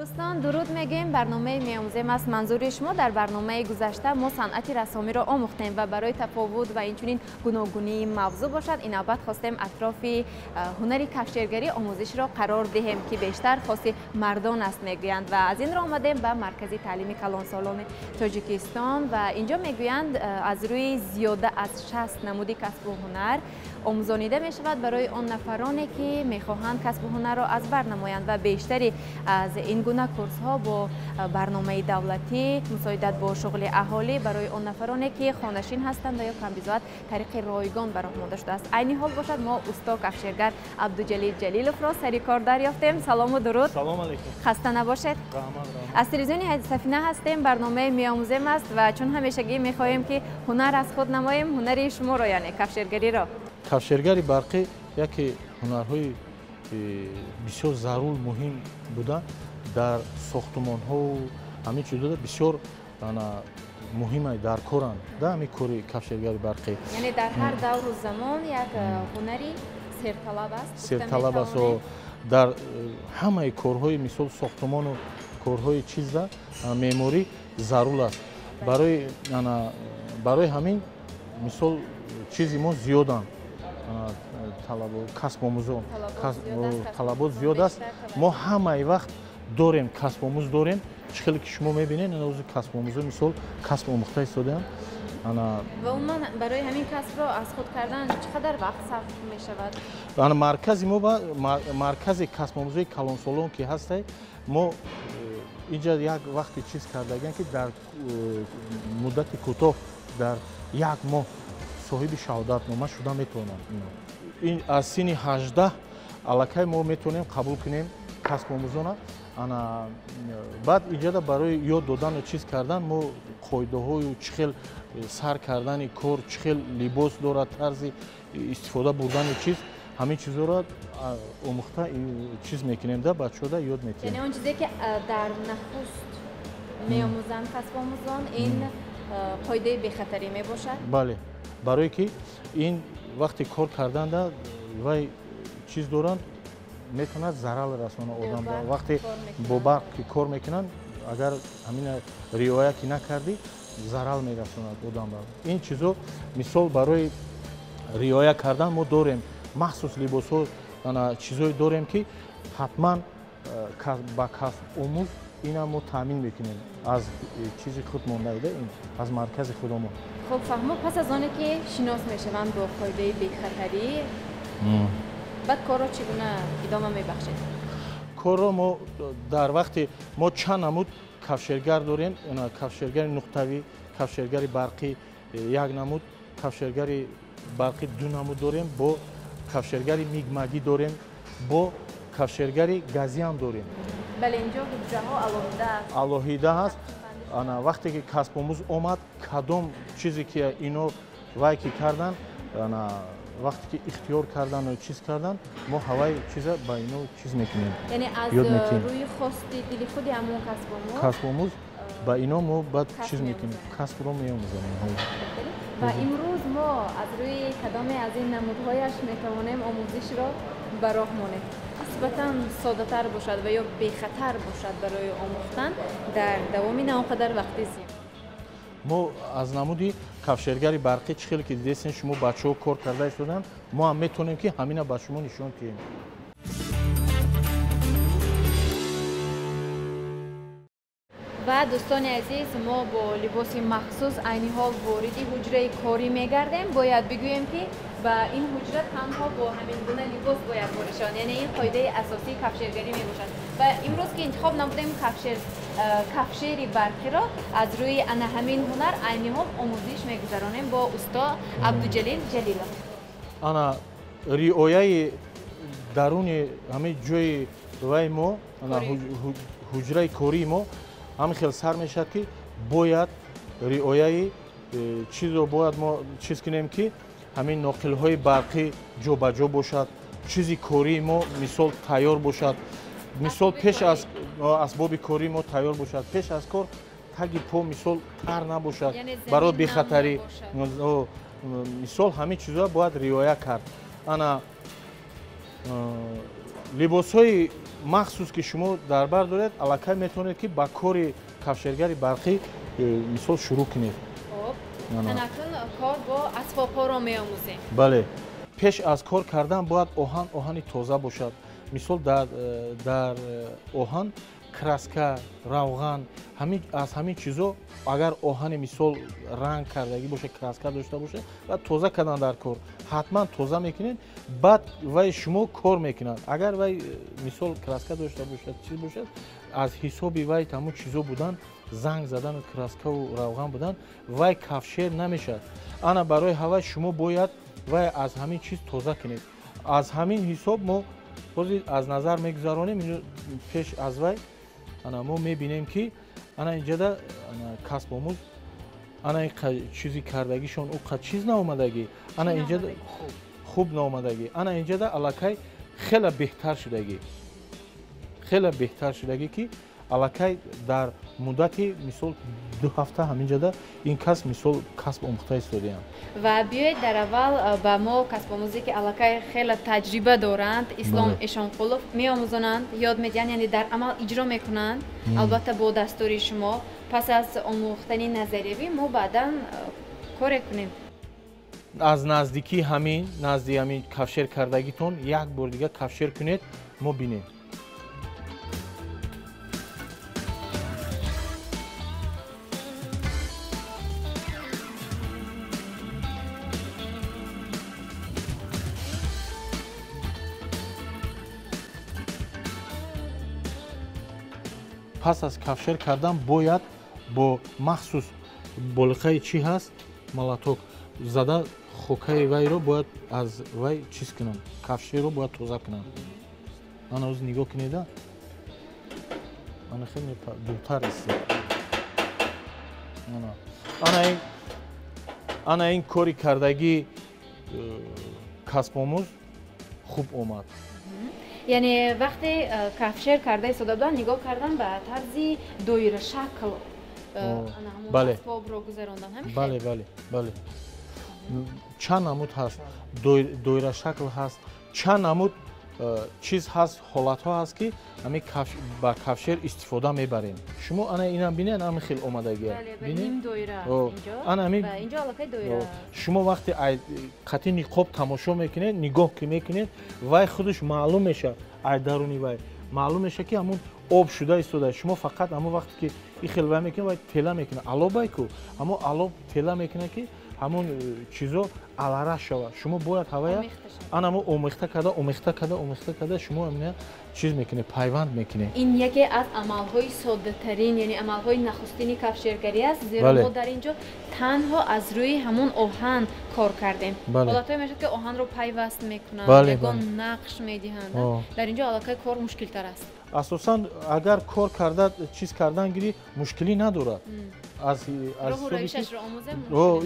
Дӯстон, дуруд мегӯем. Барномаи меомӯзем аст манзури шумо. Дар барномаи гузашта мо санъати рассомиро омӯхтем ва барои тафовут ва инчунин гуногунии мавзӯъ бошад, ин навбат хостем атрофи ҳунари кафшергарӣ омӯзишро қарор диҳем, ки бештар хоси мардон аст мегӯянд, ва аз ин ро омадем ба маркази таълими калонсолони Тоҷикистон ва инҷо мегӯянд аз рӯи зиёда аз 60 намуди касбу ҳунар омӯзонида мешавад барои он нафароне, ки мехоҳанд касбу ҳунарро аз бар намоянд ва бештари аз ин гуна курсҳо бо барномаи давлатӣ мусоидат бо шуғли аҳолӣ барои он нафароне, ки хонашин ҳастанд ва ё камбизоат, тариқи ройгон ба роҳ монда шудааст. Айни ҳол бошад, мо усто кафшергар Абдуҷалил Ҷалиловро сари кор дарёфтем. Салому дуруд. Салом алейкум. Хаста набошед. Аз телевизиони Сафина ҳастем. Барномаи меомӯзем аст ва чун ҳамешагӣ мехоҳем, ки ҳунар аз худ намоем, ҳунари шуморо, яъне кафшергариро. Кафшергари барқӣ яке ҳунарҳои бисёр зарур, муҳим буда дар сохтумонҳову ҳамин чизода бисёр муҳима, дар коранд да ҳамин кори кафшергари барқӣ. Яъне дар ҳар давру замон як ҳунари серталаб аст. Серталаб аст. Дар ҳамаи корҳои, мисол, сохтумону корҳои чиза, меъморӣ зарур аст. Барои ҳамин, мисол, чизи мо зиёданд, касбомӯзон талабот зиёд аст. Мо ҳамаи вақт дорем, касбомӯз дорем. Чӣ хеле ки шумо мебинед, ин касбомӯзо, мисол, касб омӯхта истодаанд. Ва умуман барои ҳамин касбро аз худ кардан чӣ қадар вақт сарф мешавад? Маркази мо, маркази касбомӯзои калонсолон ки ҳастай, мо инҷа як вақти чиз кардагиам, ки дар муддати кӯтоҳ, дар як моҳ соҳиби шаҳодатнома шуда метавонанд. Ин аз синни 18 аллакай мо метавонем қабул кунем касбомӯзона. Ана баъд инҷода барои ёд додану чиз кардан мо қоидаҳою чӣ хел сар кардани кор, чӣ хел либос дорад, тарзи истифода бурдани чиз, ҳамин чизҳоро омӯхта чиз мекунем да бачаҳода ёд метиҳем. Яъне он чизе, ки дар нахуст меомӯзанд касбомӯзон, ин қоидаи бехатарӣ мебошад? Бале, барое ки ин вақти кор карданда вай чиз доранд, метавонад зарар расонад одам. Вақте бо барқ ки кор мекунанд, агар ҳамина риоя ки накардӣ, зарар мерасонад одамро. Ин чизо, мисол, барои риоя кардан мо дорем махсус либосҳо, чизое дорем, ки ҳатман ба касбомӯз ина мо таъмин мекунем аз чизи худ мондаида, аз маркази худомон. Хуб, фаҳмо. Пас аз оне ки шинос мешаванд бо қоидаи бехатарӣ, баъд корро чӣ гуна идома мебахшед? Корро мо дар вақти мо чанд намуд кафшергар дорем: кафшергари нуқтавӣ, кафшергари барқӣ як намуд, кафшергари барқӣ ду намуд дорем, бо кафшергари мигмагӣ дорем, бо кафшергари газиам дорем. Бале, инҷо ҳуҷраҳо алоҳида аст. Алоҳида ҳаст. Ана вақте ки касбомӯз омад, кадом чизе ки ино вай ки кардан, ана вақте ки ихтиёр кардану чиз кардан, мо ҳаваи чиза ба ино чиз мекунем. Яъне аз рӯи хости дили худи ҳамон касбомӯз. Касбомӯз ба ино мо баъд чиз мекунем, касбро меомӯзонем. Ва имрӯз мо аз рӯи кадоме аз ин намудҳояш метавонем омӯзишро ба роҳ монем, нисбатан соддатар бошад ва ё бехатар бошад барои омӯхтан дар давоми на он қадар вақти зиёд? Мо аз намуди кафшергари барқӣ, чӣ хеле ки дидесен шумо, бачаҳо кор карда истоданд, мо ҳам метавонем, ки ҳамина ба шумо нишон диҳем. Ва дӯстони азиз, мо бо либоси махсус айни ҳол вориди ҳуҷраи корӣ мегардем. Бояд бигӯем, ки ба ин ҳуҷра танҳо бо ҳамин гуна либос бояд ворид шаванд, яъне ин қоидаи асосии кафшергарӣ мебошад. Ва имрӯз ки интихоб намудем кафшери барқиро, аз рӯи ана ҳамин ҳунар айни ҳол омӯзиш мегузаронем бо усто Абдуҷалил Ҷалилов. Ана риояи даруни ҳамин ҷои вай мо, ҳуҷраи кории мо ҳамин хел сар мешавад, ки бояд риояи чизро бояд мо чиз кунем, ки ҳамин ноқилҳои барқӣ ҷобаҷо бошад, чизи кории мо, мисол, тайёр бошад, мисол, пеш аз асбоби кории мо тайёр бошад, пеш аз кор таги по, мисол, тар набошад барои бехатарӣ. Мисол, ҳамин чизҳо бояд риоя кард. Ана Либосҳои махсус ки шумо дар бар доред, аллакай метавонед ки ба кори кафшергари барқӣ мисол шурӯъ кунед. Акнун кор бо асбобҳоро меомӯзем. Бале, пеш аз кор кардан бояд оҳан оҳани тоза бошад. Мисол дар оҳан краска, равған, аз ҳамин чизо агар оҳани мисол ранг кардагӣ бошад, краска дошта бошад ва тоза кардан дар кор, ҳатман тоза мекунед, баъд вай шумо кор мекунад. Агар вай мисол краска дошта бошад, чиз бошад, аз ҳисоби вай ҳамун чизо будан, занг задану краскаву равған будан, вай кафшер намешавад. Ана барои ҳавай шумо бояд вай аз ҳамин чиз тоза кунед. Аз ҳамин ҳисоб мо ҳозир аз назар мегузаронем. Пеш аз вай ана мо мебинем ки ана инҷада касбомӯз ана чизи кардагишон ӯ қа чиз наомадагӣ, ана инҷада хуб наомадагӣ, ана инҷада аллакай хеле беҳтар шудагӣ, хеле беҳтар шудагӣ ки аллакай дар муддати мисол 2 ҳафта ҳаминҷада ин кас мисол касб омӯхта истодаям. Ва биёед дар аввал ба мо касбомӯзе ки аллакай хеле таҷриба доранд, Ислом Эшонқулов меомӯзонанд, ёд медиҳанд, яъне дар амал иҷро мекунанд, албатта бо дастури шумо. Пас аз омӯхтани назариявӣ мо баъдан коре кунем. Аз наздикӣ ҳамин назди ҳамин кафшер кардагитон як бор дига кафшер кунед, мо бинем. Пас аз кафшер кардан бояд бо махсус болиқаи чӣ ҳаст, малаток зада хокаи вайро бояд аз вай чиз кунанд, кафшерро бояд тоза кунанд. Ана оз нигоҳ кунеда, ана хеле дуртар истед. Ана ин кори кардагии касбомӯз хуб омад. Яъне вақте кафшер карда истода буданд, нигоҳ кардан ба тарзи доирашакл асбобро гузарондан. Бале, бале, бале. Чанд намуд ҳаст, доирашакл ҳаст, чанд намуд чиз ҳаст, ҳолатҳо ҳаст ки ҳамин ба кафшер истифода мебарем. Шумо ана инам бинед, ҳамин хел омадагия. Шумо вақте қатъи ниқоб тамошо мекунед, нигоҳ ки мекунед, вай худаш маълум мешавад, ай даруни вай маълум мешавад ки ҳамун об шуда истода. Шумо фақат ҳамон вақте ки ин хел вай мекунед, вай тела мекунад. Алобай ку, ҳамон алоб тела мекунад ки ҳамон чизо алара шавад. Шумо бояд ҳавая анамо омехта карда, омехта карда, омехта карда шумо амина чиз мекунед, пайванд мекунед. Ин яке аз амалҳои соддатарин, яъне амалҳои нахустини кафшергарӣ аст, зеро мо дар ин ҷо танҳо аз рӯи ҳамон оҳан кор кардем. Ҳолатҳое мешавад ки оҳанро пайваст мекунанд, ягон нақш медиҳанд. Дар ин ҷо аллакай кор мушкилтар аст. Асосан агар кор карда чиз кардан гирӣ, мушкилӣ надорад.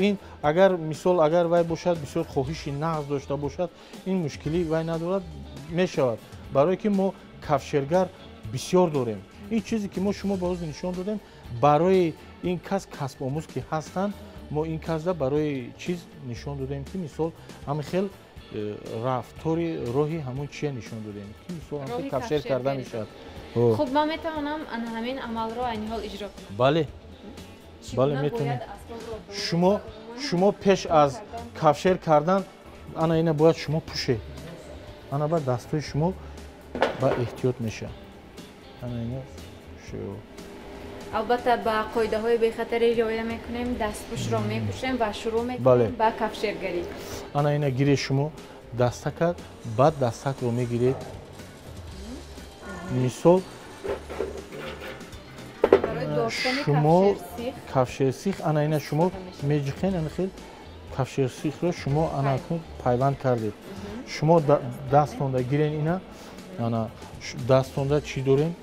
Ин агар мисол агар вай бошад, бисёр хоҳиши нағз дошта бошад, ин мушкилӣ вай надорад, мешавад. Барое ки мо кафшергар бисёр дорем. Ин чизе ки мо шумо ба ҳозир нишон додем, барои ин кас касбомӯз ки ҳастанд, мо ин касда барои чиз нишон додем ки мисол ҳамин хел рафтори роҳи ҳамон чия нишон додем ки мисол ҳамин кафшер карда мешавад. Хуб, ман метавонам ана ҳамин амалро айни ҳол иҷро кунам? Бале, бале, метавонед. Шумо пеш аз кафшер кардан ана ина бояд шумо пӯшед. Ана баъд дастҳои шумо ба эҳтиёт мешавад. Ана ина пӯшед. Албатта ба қоидаҳои бехатарӣ риоя мекунем, дастпӯшро мепӯшем ва шурӯъ мекунем ба кафшергарӣ. Ана ина гиред шумо дастака, баъд дастакро мегиред. Мисол шумо кафшерсих, ана ина шумо меҷиқен, ана хел кафшерсихро шумо ана пайванд кардед. Шумо дастонда гирен ина, ана дастонда чӣ дорем?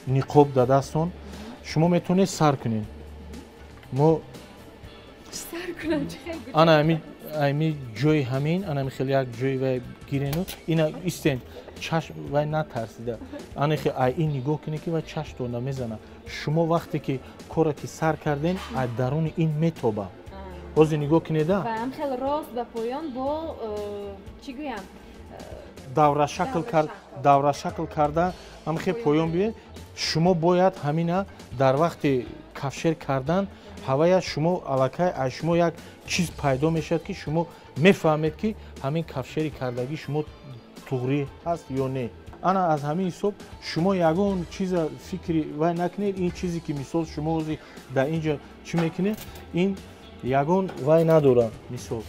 Ниқоб да дастон. Шумо метавонед сар кунед. Мо ана ами ҷои ҳамин, ана ами хеле як ҷои вай гирену ина истен, чашм вай натарсида. Ана хел ай ин нигоҳ кунед ки вай чашмтонда мезана. Шумо вақте ки корро ки сар карден, ай даруни ин метоба. Ҳозир нигоҳ кунеда. Ва ҳам хел рост ба поён бо чӣ гӯям? даврашакл даврашакл карда ҳамхе поён биёед. Шумо бояд ҳамина дар вақти кафшер кардан ҳавая шумо аллакай аз шумо як чиз пайдо мешавад, ки шумо мефаҳмед, ки ҳамин кафшери кардагӣ шумо туғрӣ ҳаст ё не. Ана аз ҳамин ҳисоб шумо ягон чиза фикри вай накунед. Ин чизе ки мисол шумо ҳозир дар ин ҷо чӣ мекунед, ин ягон вай надорад. Мисол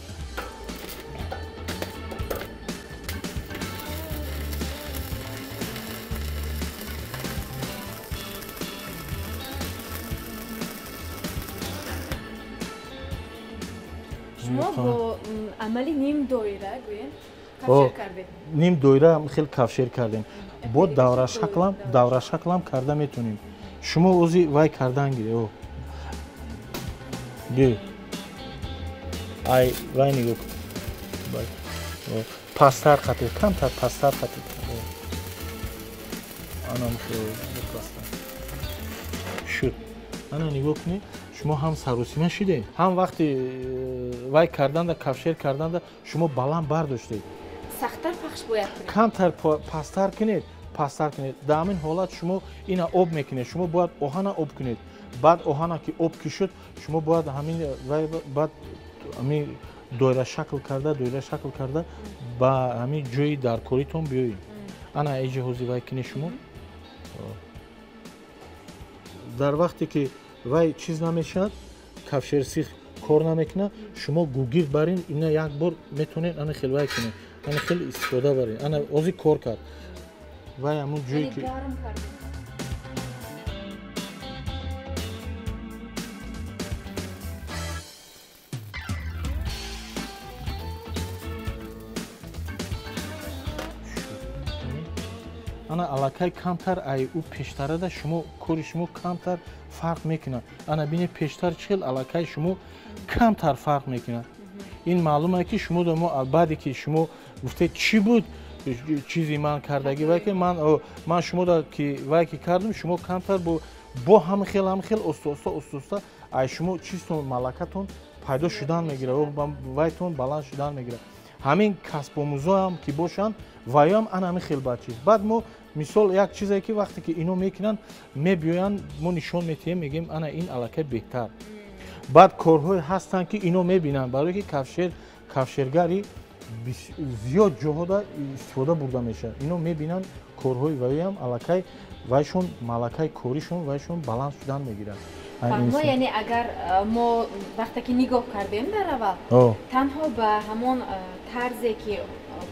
шумо бо амали ним доира гӯем кафшер кардед. Ним доира хел кафшер кардем. Бо даврашаклам карда метонем. Шумо ози вай кардан гире. Биё. Ай вай нигоҳ кун. Пасттар қатӣ, камтар пасттар қатӣ. Анам пасттар. Шуд. Ана нигоҳ кунед, шумо ҳам саросима шидед, ҳам вақти вай карданда, кафшер карданда шумо баланд бардоштед. Сахттар пахш бояд кунед. Камтар пасттар кунед, пасттар кунед. Дар ҳамин ҳолат шумо ина об мекунед, шумо бояд оҳана об кунед. Баъд оҳана ки об ки шуд, шумо бояд ҳамин вай баъд ҳамин доирашакл карда, доирашакл карда ба ҳамин ҷои даркоритон биёед. Ана эҷи ҳозир вай кунед шумо. Дар вақте ки вай чиз намешавад, кафшерсих кор намекунад, шумо гугирд барин, ина як бор метавонед ана хел вай кунед, ана хел истифода барин. Ана ҳозир кор кард. Вай ҳамун ҷое ки ана аллакай камтар ай ӯ пештарада шумо кори шумо камтар фарқ мекунад. Ана бинед пештар чел аллакай шумо камтар фарқ мекунад. Ин маълум аст, ки шумо мо баъде ки шумо гуфтед чӣ буд чизи ман кардагӣ, вай ки ман шумо ки вай ки кардам, шумо камтар бо ҳам хел оста оста оста оста ай шумо чизтон малакатон пайдо шудан мегирад, вайтон баланд шудан мегирад. Ҳамин касбомӯзоам ки бошанд, ваёам ана ҳамин хел бад чиз. Баъд мо мисол як чизе ки вақте ки ино мекунанд, мебиёянд, мо нишон метиҳем, мегӯем ана ин аллакай беҳтар. Баъд корҳое ҳастанд, ки ино мебинанд, барое ки кафшергари зиёд ҷоҳода истифода бурда мешавад. Ино мебинанд корҳои ваёам аллакай вайшон малакаи коришон вайшон баланд шудан мегирад. Фаҳмо, яъне агар мо вақте ки нигоҳ кардем дар аввал, танҳо ба ҳамон тарзе ки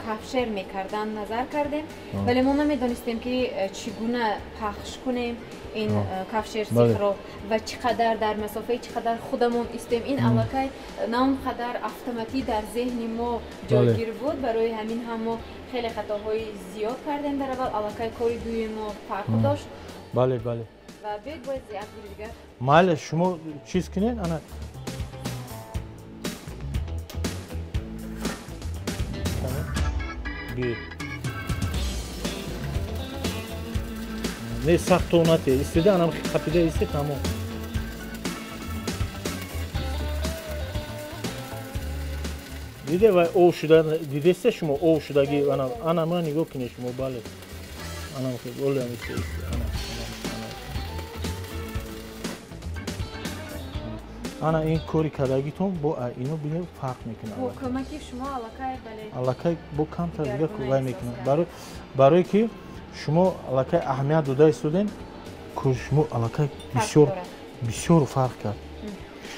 кафшер мекардан назар кардем, вале мо намедонистем ки чӣ гуна пахш кунем ин кафшерсихро ва чӣ қадар дар масофаи чӣ қадар худамон истем. Ин аллакай на он қадар автоматӣ дар зеҳни мо ҷойгир буд. Барои ҳамин ҳам мо хеле хатоҳои зиёд кардем дар аввал. Аллакай кори дуюми мо фарқ дошт. Бале, бале. Ва биёед бояд як бори дигар. Майли, шумо чиз кунед, ана биёед. Не сахт то нате, истода анам қапида исте тамом. Диде вай ов шуда, дидесте шумо ов шудаги, ана ана ман нигоҳ кунед шумо, бале. Анам олам исте, ана. Ана ин кори кардагитон бо ино бинед фарқ мекунад. Бо кӯмаки шумо аллакай бале. Аллакай бо камтар дига вай мекунад. Барое ки шумо аллакай аҳамият дода истодем, кори шумо аллакай бисёр бисёр фарқ кард.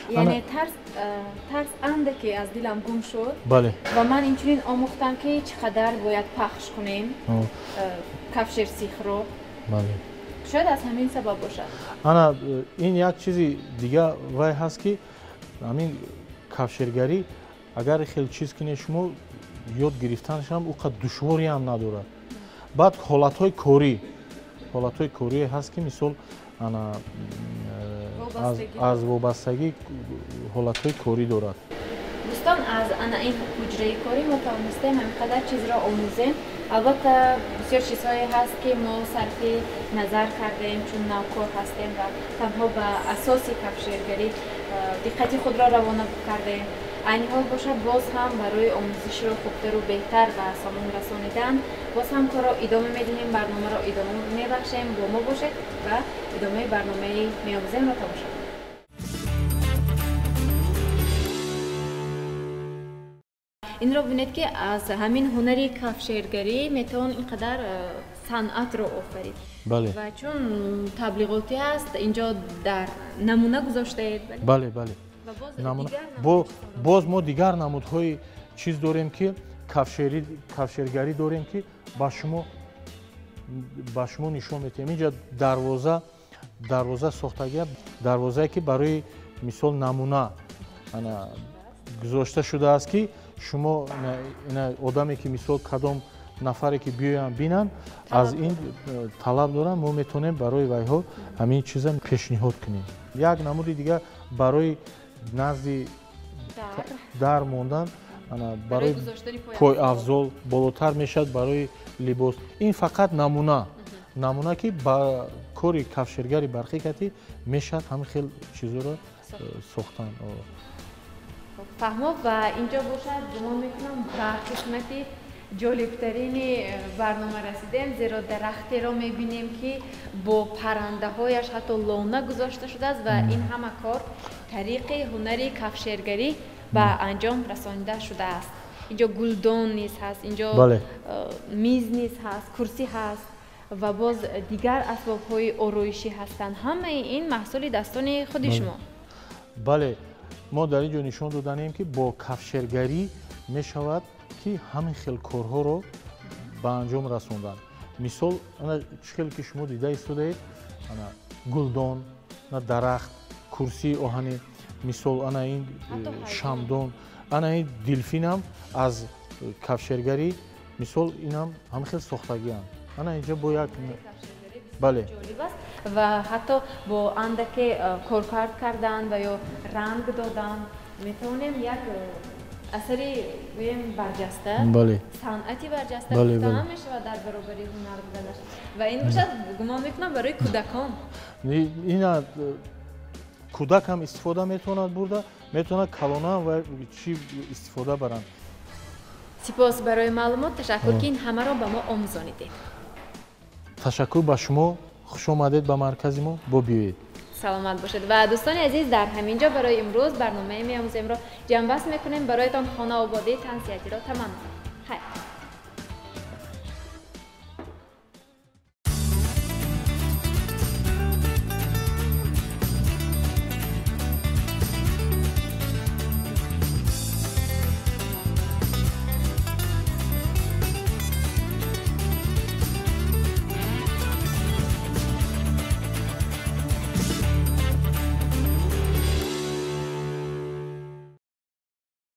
Яъне тарс андаке аз дилам гум шуд. Бале. Ва ман инчунин омӯхтам, ки чӣ қадар бояд пахш кунем кафшерсихро. Бале. Шояд аз ҳамин сабаб бошад. Ана ин як чизи дига вай ҳаст, ки ҳамин кафшергарӣ агар хел чиз кунед шумо ёд гирифтанашам ӯ қад душворӣ ҳам надорад. Баъд ҳолатҳои корӣ ҳаст, ки мисол ана аз вобастагӣ ҳолатҳои корӣ дорад. Дӯстон, аз ана ин ҳуҷраи корӣ мо тавонистем ҳамин қадар чизро омӯзем. Албатта бисёр чизҳое ҳаст, ки мо сарфи назар кардем, чун навкор ҳастем ва танҳо ба асоси кафшергарӣ диққати худро равона кардем. Айни ҳол бошад, боз ҳам барои омӯзишро хубтару беҳтар ба сомон расонидан боз ҳам корро идома медиҳем, барномаро идома мебахшем. Бо мо бошед ва идомаи барномаи меомӯземро тамошо кунед. Инро бинед, ки аз ҳамин ҳунари кафшергарӣ метавон ин қадар санъатро офарид. Ва чун таблиғотӣ аст, инҷо дар намуна гузоштаед. Бале, бале. Боз мо дигар намудҳои чиз дорем, ки кафшергарӣ дорем, ки ба шумо нишон медиҳем. Инҷа дарвоза сохтагия, дарвозае ки барои мисол намуна гузошта шудааст, ки шумо одаме ки мисол кадом нафаре ки биёянд бинанд, аз ин талаб доранд, мо метавонем барои вайҳо ҳамин чиза пешниҳод кунем. Як намуди дигар барои назди дар мондан, барои пойафзол болотар мешавад, барои либос. Ин фақат намуна, ки ба кори кафшергари барқӣ кати мешавад ҳамин хел чизоро сохтан. Фаҳмо. Ва инҷо бошад, гумон мекунам, ба қисмати ҷолибтарини барнома расидем, зеро дарахтеро мебинем, ки бо паррандаҳояш ҳатто лона гузошта шудааст ва ин ҳама кор тариқи ҳунари кафшергарӣ ба анҷом расонида шудааст. Инҷо гулдон низ ҳаст, инҷо миз низ ҳаст, курсӣ ҳаст ва боз дигар асбобҳои ороишӣ ҳастанд. Ҳамаи ин маҳсули дастони худи шумо. Бале, мо дар ин ҷо нишон доданем, ки бо кафшергарӣ мешавад, ки ҳамин хел корҳоро ба анҷом расонданд. Мисол, чӣ хеле ки шумо дида истодаед, гулдон, дарахт, курсии оҳанӣ, мисол ана ин шамдон, ана ин делфинам аз кафшергарӣ, мисол инам ҳамин хел сохтагианд. Ана инҷо бо як бале ва ҳатто бо андаке коркард кардан ва ё ранг додан метавонем як асари гӯем барҷаста, санъати барҷаста гуфта ҳам мешавад дар баробари ҳунар буданаш. Ва ин бошад, гумон мекунам, барои кӯдакон. Ина кӯдак ҳам истифода метавонад бурда, метавонад калонаам ва чӣ истифода баранд. Сипос барои маълумот, ташаккур, ки ин ҳамаро ба мо омӯзонидед. Ташаккур ба шумо, хуш омадед ба маркази мо, бо биёед. Саломат бошед. Ва дӯстони азиз, дар ҳамин ҷо барои имрӯз барномаи меомӯземро ҷамъбаст мекунем. Бароятон хонаободии тансиҳатиро таманно. Хайр.